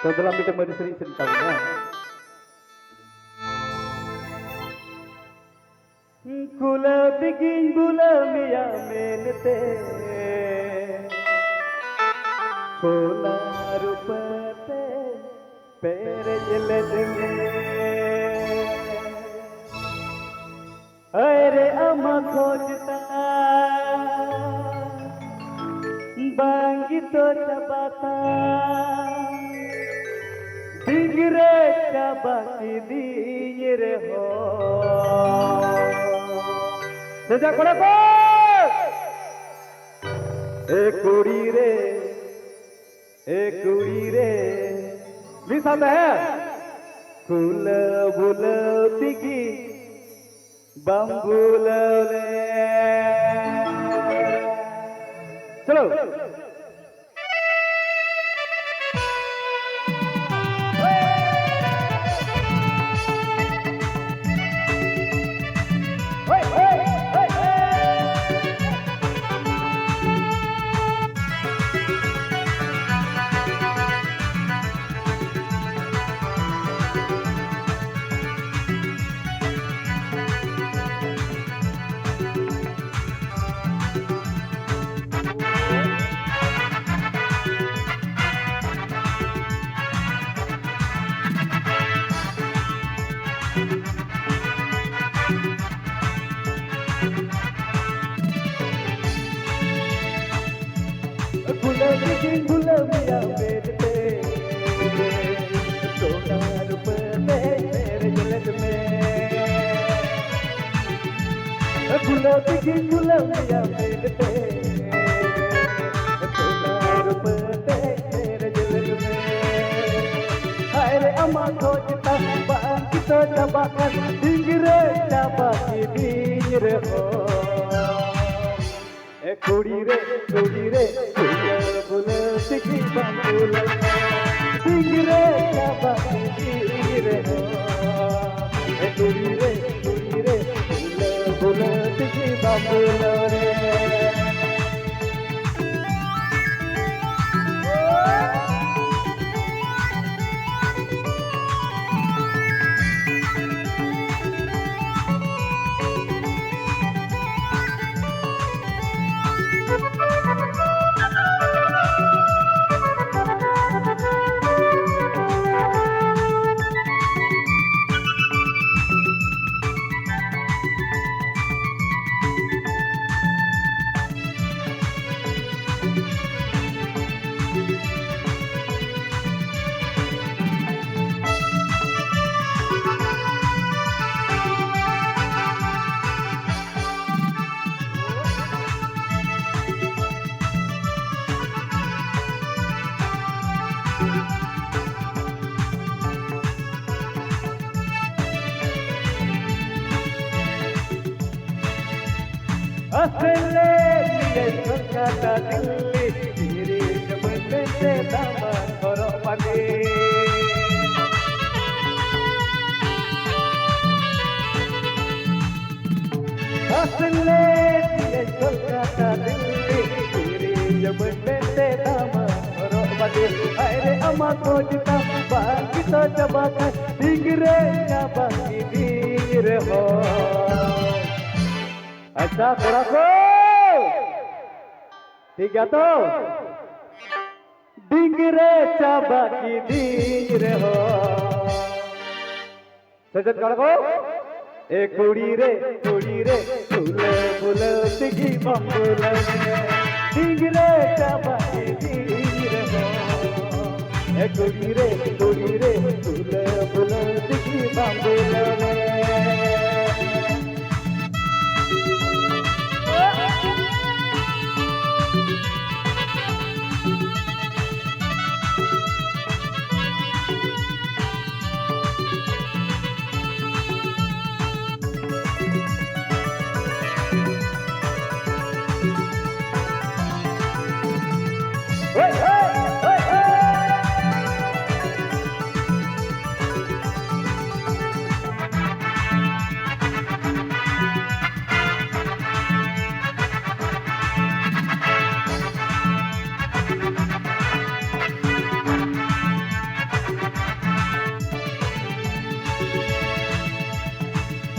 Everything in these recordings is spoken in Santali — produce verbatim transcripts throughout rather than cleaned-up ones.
ᱛᱚ ᱫᱮᱞᱟ ᱢᱤᱫᱴᱮᱱ ᱢᱟᱹᱨᱤ ᱥᱮᱨᱮᱧ ᱥᱮᱨᱮᱧ ᱛᱟᱵᱚᱱ ᱢᱮ᱾ ᱠᱩᱞᱟᱹᱣ ᱛᱮᱜᱤᱧ ᱵᱩᱞᱟᱹᱣ ᱢᱮᱭᱟ ᱢᱮᱱᱛᱮ, ᱥᱳᱱᱟ ᱨᱩᱯᱟᱹ ᱛᱮ ᱯᱮᱨᱮᱡ ᱞᱮᱫ ᱢᱮ᱾ ᱦᱟᱭ ᱨᱮ ᱟᱢᱟᱜ ᱠᱷᱚᱡᱽ ᱛᱟᱢ ᱵᱟᱝ ᱜᱮ ᱛᱚ ᱪᱟᱵᱟ ᱛᱟᱢ, ᱰᱤᱝᱜᱽᱨᱟᱹ ᱪᱟᱵᱟ ᱠᱤᱫᱤᱧ ᱨᱮᱦᱚᱸ᱾ ᱥᱮ ᱡᱟ ᱠᱚᱲᱟ ᱠᱚ! ᱮ ᱠᱩᱲᱤ ᱨᱮ, ᱮ ᱠᱩᱲᱤ ᱨᱮ, ᱢᱤᱫ ᱥᱟᱶᱛᱮ, ᱦᱮᱸ? ᱠᱩᱞᱟᱹᱣ ᱵᱩᱞᱟᱹᱣ ᱛᱮᱜᱮ ᱵᱟᱢ ᱵᱩᱞᱟᱹᱣ ᱞᱮ᱾ ᱪᱚᱞᱚ᱾ ᱵᱷᱩᱞᱟᱹᱣ ᱛᱮᱜᱮᱧ ᱵᱷᱩᱞᱟᱹᱣ ᱢᱮᱭᱟ ᱢᱮᱱᱛᱮ, ᱥᱳᱱᱟ ᱨᱩᱯᱟᱹ ᱛᱮ ᱯᱮᱨᱮᱡ ᱞᱮᱫ ᱢᱮ᱾ ᱵᱷᱩᱞᱟᱹᱣ ᱛᱮᱜᱮᱧ ᱵᱷᱩᱞᱟᱹᱣ ᱢᱮᱭᱟ ᱢᱮᱱᱛᱮ, ᱥᱳᱱᱟ ᱨᱩᱯᱟᱹ ᱛᱮ ᱯᱮᱨᱮᱡ ᱞᱮᱫ ᱢᱮ᱾ ᱦᱟᱭ ᱨᱮ ᱟᱢᱟᱜ ᱠᱷᱚᱡᱽ ᱛᱟᱢ ᱵᱟᱝ ᱠᱤᱛᱟᱹ ᱪᱟᱵᱟᱜ ᱠᱟᱱ, ᱰᱤᱝᱜᱽᱨᱟᱹ ᱪᱟᱵᱟ ᱠᱤᱫᱤᱧ ᱨᱮᱦᱚᱸ᱾ ᱮ ᱠᱩᱲᱤ ᱨᱮ, ᱠᱩᱲᱤ ᱨᱮ, ᱠᱩᱲᱤ ᱨᱮ, ᱵᱩᱞᱟᱹᱣ ᱛᱮᱜᱮ ᱵᱟᱢ ᱵᱩᱞᱟᱹᱣ᱾ ᱰᱤᱝᱜᱽᱨᱟᱹ ᱪᱟᱵᱟ ᱠᱤᱫᱤᱧ ᱨᱮᱦᱚᱸ᱾ ᱮ ᱠᱩᱲᱤ ᱨᱮ, ᱠᱩᱲᱤ ᱨᱮ, ᱵᱩᱞᱟᱹᱣ, ᱵᱩᱞᱟᱹᱣ ᱛᱮᱜᱮ ᱵᱟᱢ ᱵᱩᱞᱟᱹᱣ ᱨᱮ᱾ ᱟᱥᱮ ᱞᱮ ᱱᱤᱭᱟᱹ ᱠᱳᱞᱠᱟᱛᱟ ᱫᱤᱞᱞᱤ, ᱠᱤᱨᱤᱧ ᱟᱹᱢᱟᱹᱧ ᱢᱮᱱᱛᱮ ᱫᱟᱢᱟᱱ ᱦᱚᱨᱚᱜ ᱵᱟᱸᱫᱮ᱾ ᱟᱥᱮ ᱞᱮ ᱱᱤᱭᱟᱹ ᱠᱳᱞᱠᱟᱛᱟ ᱫᱤᱞᱞᱤ, ᱠᱤᱨᱤᱧ ᱟᱹᱢᱟᱹᱧ ᱢᱮᱱᱛᱮ ᱫᱟᱢᱟᱱ ᱦᱚᱨᱚᱜ ᱵᱟᱸᱫᱮ᱾ ᱦᱟᱭ ᱨᱮ ᱟᱢᱟᱜ ᱠᱷᱚᱡᱽ ᱛᱟᱢ ᱵᱟᱝ ᱠᱤᱛᱟᱹ ᱪᱟᱵᱟ ᱠᱷᱟᱱ, ᱰᱤᱝᱜᱽᱨᱟᱹ ᱪᱟᱵᱟ ᱠᱤᱫᱤᱧ ᱨᱮᱦᱚᱸ᱾ ᱟᱪᱪᱷᱟ, ᱠᱚᱲᱟ ᱠᱚ, ᱴᱷᱤᱠ ᱜᱮᱭᱟ ᱛᱚ? ᱰᱤᱝᱜᱽᱨᱟᱹ ᱪᱟᱵᱟ ᱠᱤᱫᱤᱧ ᱨᱮᱦᱚᱸ᱾ ᱥᱮ ᱪᱮᱫ ᱠᱚᱲᱟ ᱠᱚ? ᱮ ᱠᱩᱲᱤ ᱨᱮ, ᱠᱩᱲᱤ ᱨᱮ, ᱛᱩᱞᱟᱹ ᱵᱩᱞᱟᱹ ᱛᱮᱜᱮ ᱵᱟᱢ ᱵᱩᱞᱟᱹᱣ ᱢᱮ᱾ ᱰᱤᱝᱜᱽᱨᱟᱹ ᱪᱟᱵᱟ ᱠᱤᱫᱤᱧ ᱨᱮᱦᱚᱸ᱾ ᱮ ᱠᱩᱲᱤ ᱨᱮ, ᱠᱩᱲᱤ ᱨᱮ, ᱛᱩᱞᱟᱹ ᱵᱩᱞᱟᱹ ᱛᱮᱜᱮ ᱵᱟᱢ ᱵᱩᱞᱟᱹᱣ ᱢᱮ᱾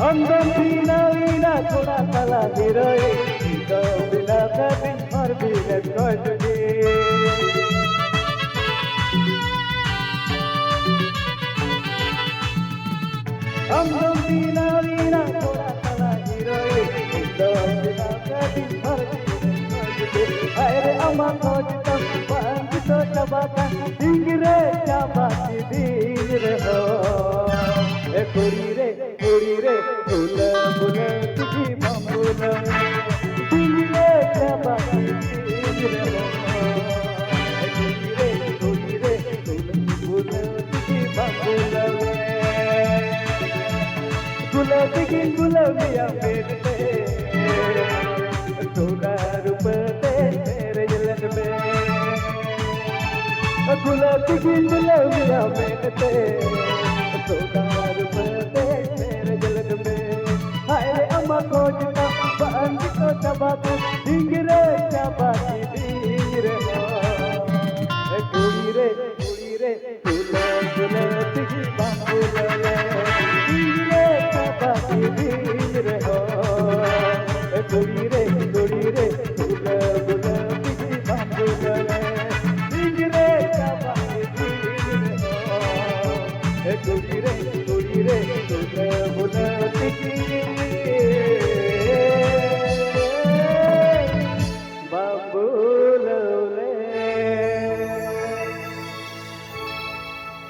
ᱟᱢ ᱫᱚᱢ ᱵᱮᱱᱟᱣ ᱮᱱᱟ ᱠᱚᱲᱟ ᱛᱟᱞᱟ ᱦᱤᱨᱳᱭᱤᱱ, ᱤᱧ ᱫᱚ ᱵᱮᱱᱟᱣ ᱠᱟᱹᱫᱤᱧ ᱦᱚᱲ ᱵᱤᱱᱟᱹ ᱠᱷᱚᱡᱽ ᱜᱮ᱾ ᱟᱢ ᱫᱚᱢ ᱵᱮᱱᱟᱣ ᱮᱱᱟ ᱠᱚᱲᱟ ᱛᱟᱞᱟ ᱦᱤᱨᱳᱭᱤᱱ, ᱤᱧ ᱫᱚ ᱵᱮᱱᱟᱣ ᱠᱟᱹᱫᱤᱧ ᱦᱚᱲ ᱵᱤᱱᱟᱹ ᱠᱷᱚᱡᱽ ᱜᱮ᱾ ᱦᱟᱭ ᱨᱮ ᱟᱢᱟᱜ ᱠᱷᱚᱡᱽ ᱛᱟᱢ ᱵᱟᱝ ᱡᱩᱛᱟᱹ ᱪᱟᱵᱟ ᱠᱟᱱ, ᱰᱤᱝᱜᱽᱨᱟᱹ ᱪᱟᱵᱟ ᱠᱤᱫᱤᱧ ᱨᱮᱦᱚᱸ᱾ ᱮ ᱠᱩᱲᱤ ᱨᱮ, ᱠᱩᱲᱤ ᱨᱮ, ᱵᱩᱞᱟᱹ ᱵᱩᱞᱟᱹ ᱛᱮᱜᱮ ᱵᱟᱢ ᱵᱩᱞᱟᱹᱣ᱾ ᱰᱤᱝᱜᱽᱨᱟᱹ ᱪᱟᱵᱟ ᱠᱤᱫᱤᱧ ᱨᱮᱦᱚᱸ᱾ ᱮ ᱠᱩᱲᱤ ᱨᱮ, ᱠᱩᱲᱤ ᱨᱮ, ᱵᱩᱞᱟᱹ ᱵᱩᱞᱟᱹ ᱛᱮᱜᱮ ᱵᱟᱢ ᱵᱩᱞᱟᱹᱣ᱾ ᱜᱩᱞᱟᱹᱵᱤ ᱜᱤᱧ ᱜᱩᱞᱟᱹᱵᱤᱭᱟ ᱢᱮᱫ ᱛᱮ, ᱥᱚᱱᱟ ᱨᱩᱯᱟᱹ ᱛᱮ ᱯᱮᱨᱮᱡ ᱞᱮᱱ ᱢᱮ᱾ ᱜᱩᱞᱟᱹᱵᱤ ᱜᱤᱧ ᱜᱩᱞᱟᱹᱵᱤᱭᱟ ᱢᱮᱫ ᱛᱮ, ᱥᱚᱱᱟ ᱨᱩᱯᱟᱹ ᱛᱮ ᱯᱮᱨᱮᱡ ᱞᱮᱱ ᱢᱮ᱾ ᱦᱟᱭ ᱨᱮ ᱟᱢᱟᱜ ᱠᱷᱚᱡᱽ ᱛᱟᱢ ᱵᱟᱝ ᱡᱩᱛᱟᱹ ᱪᱟᱵᱟ ᱠᱟᱱ, ᱰᱤᱝᱜᱽᱨᱟᱹ ᱪᱟᱵᱟ ᱠᱤᱫᱤᱧ ᱨᱮᱦᱚᱸ᱾ ᱮ ᱠᱩᱲᱤ ᱨᱮ, ᱠᱩᱲᱤ ᱨᱮ, ᱵᱩᱞᱟᱹ ᱵᱩᱞᱟᱹ ᱛᱮᱜᱮ ᱵᱟᱢ ᱵᱩᱞᱟᱹᱣ ᱞᱮ᱾ ᱰᱤᱝᱜᱽᱨᱟᱹ ᱪᱟᱵᱟ ᱠᱤᱫᱤᱧ ᱨᱮᱦᱚᱸ, ᱮ ᱠᱩᱲᱤ